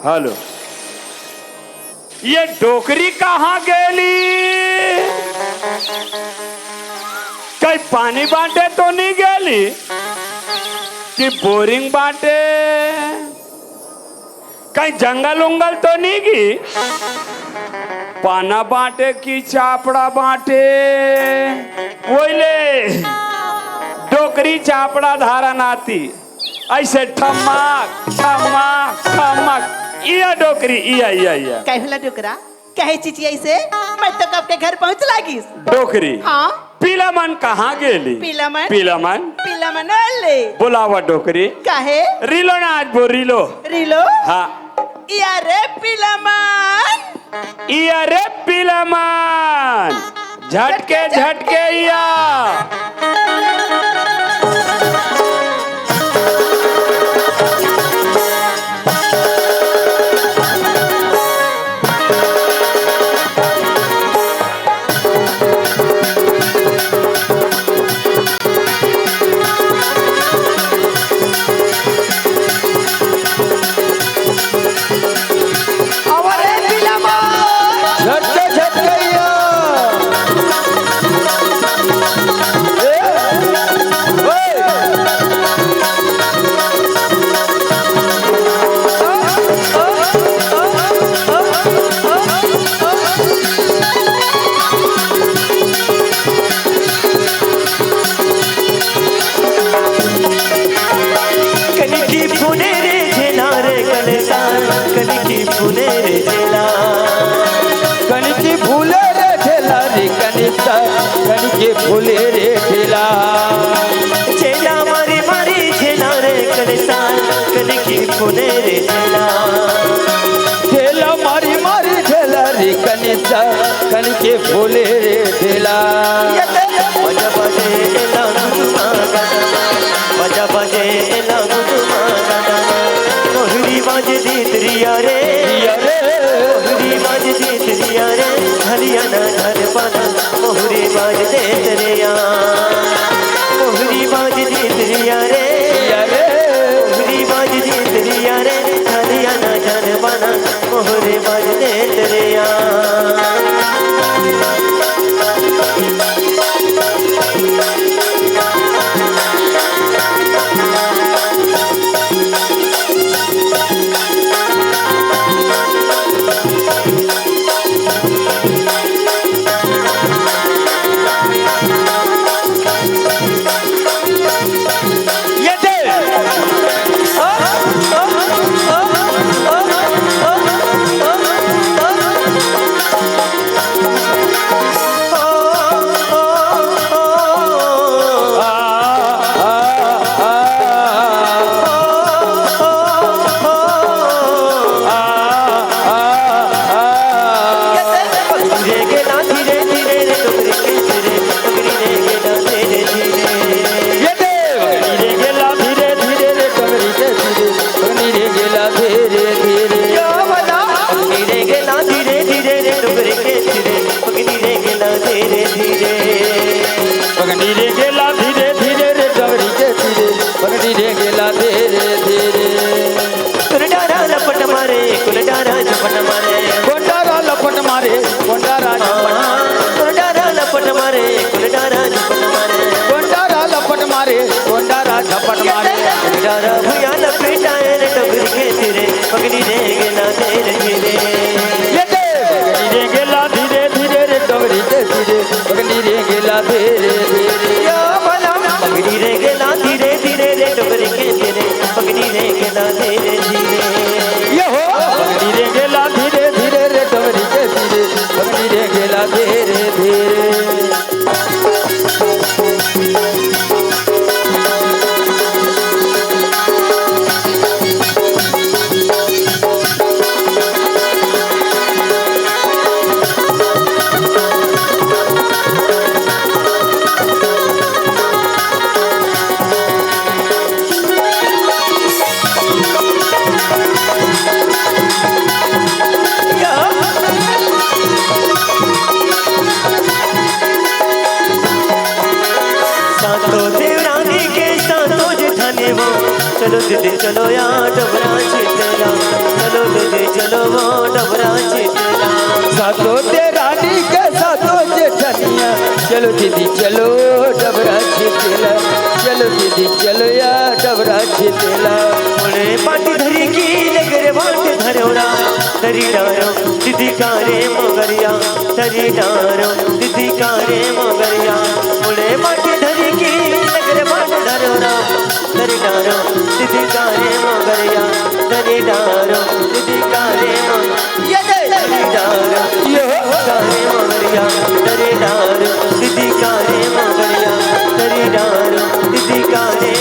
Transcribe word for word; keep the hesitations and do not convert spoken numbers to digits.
Hello, ये डोकरी कहाँ गेली? कहीं पानी बांटे तो नहीं गेली कि बोरिंग बांटे? कहीं जंगल उंगल तो नहीं गी? पाना बांटे कि चापड़ा बांटे? वोइले डोकरी चापड़ा धारन आती, ऐसे ठमक ठमक ठमक। इया डोकरी, इया, इया, इया। कहला डोकरा, कहे चिचिया इसे, मैं तो कब के घर पहुंच लागिस। डोकरी। हाँ। पीला मन कहाँ गेली? पीला मन? पीला मन? पीला मन ओले। बुलावा डोकरी। काहे? रिलो ना आज वो रिलो। रिलो? हाँ। इया रे पीला मन। इया रे पीला मन। झटके झटके इया। अवरे बिलमा। झटके झटकैया। ए, ओए। कनकी फूले रे झेला रे कनसा, कनकी फूले रे झेला। कनकी फूले रे झेला रे कनसा, कनकी फूले रे झेला। झेला मारी मारी झेला रे कनसा, कनकी फूले रे झेला। झेला मारी मारी झेला रे कनसा, कनकी फूले रे झेला। बजा बजे एला गुदुमा गाना, बजा बजे एला गुदुमा गाना। मोहरी बाज दीत रिया रे, रिया रे। मोहरी बाज दीत रिया रे, हरियाणा घर पाना। मोहरी बाज दीत रिया, मोहरी बाज दीत रिया रे, रिया रे। मोहरी बाज दीत रिया रे, हरियाणा घर पाना। मोहरे बाजने तेरे यार। ये दे। पगनी रे गेला धीरे धीरे रे डोंगरी के तीरे, पगनी रे गेला धीरे धीरे। कुल डारा लपट मारे, कुल डारा झपट मारे। कोन डारा लपट मारे, कोन डारा झपट मारे। कुल डारा लपट मारे, कुल डारा झपट मारे। कोन डारा लपट मारे, कोन डारा झपट मारे। कुल डारा भुइयां लपेटाए रे डोंगरी के तीरे, पगनी रे गेला धीरे धीरे। ये दे। पगनी रे गेला धीरे धीरे रे डोंगरी के तीरे, पगनी रे गेला धीरे धीरे। या भला। पगनी रे गेला धीरे धीरे रे डोंगरी के तीरे, पगनी रे गेला धीरे धीरे। ये हो। पगनी रे गेला धीरे धीरे रे डोंगरी के तीरे, पगनी रे गेला धीरे धीरे। सातो देवरानी के सातो जेठानी वो, चलो दीदी चलो यार डबरा छिटला, चलो दीदी चलो वो डबरा छेतेला। सातो देरानी के सातो जेठनिया, चलो दीदी चलो डबरा छेतेला। चलो दीदी चलो या डबरा छेतेला। मोरे पाटी धरी की लेगरे बाट धरोरा, तरी डारो दीदी कारे मोगरिया, तरी डारो दीदी कारे मोगरिया। मोरे पाटी धरी की लेगरे बाट धरोरा, तरी डारो दीदी कारे मोगरिया, तरी डारो दीदी कारे मोगरिया। ये दे। तरी डारो ये हो। कारे मोगरिया, तरी डारो दीदी कारे मोगरिया, तरी डारो दीदी कारे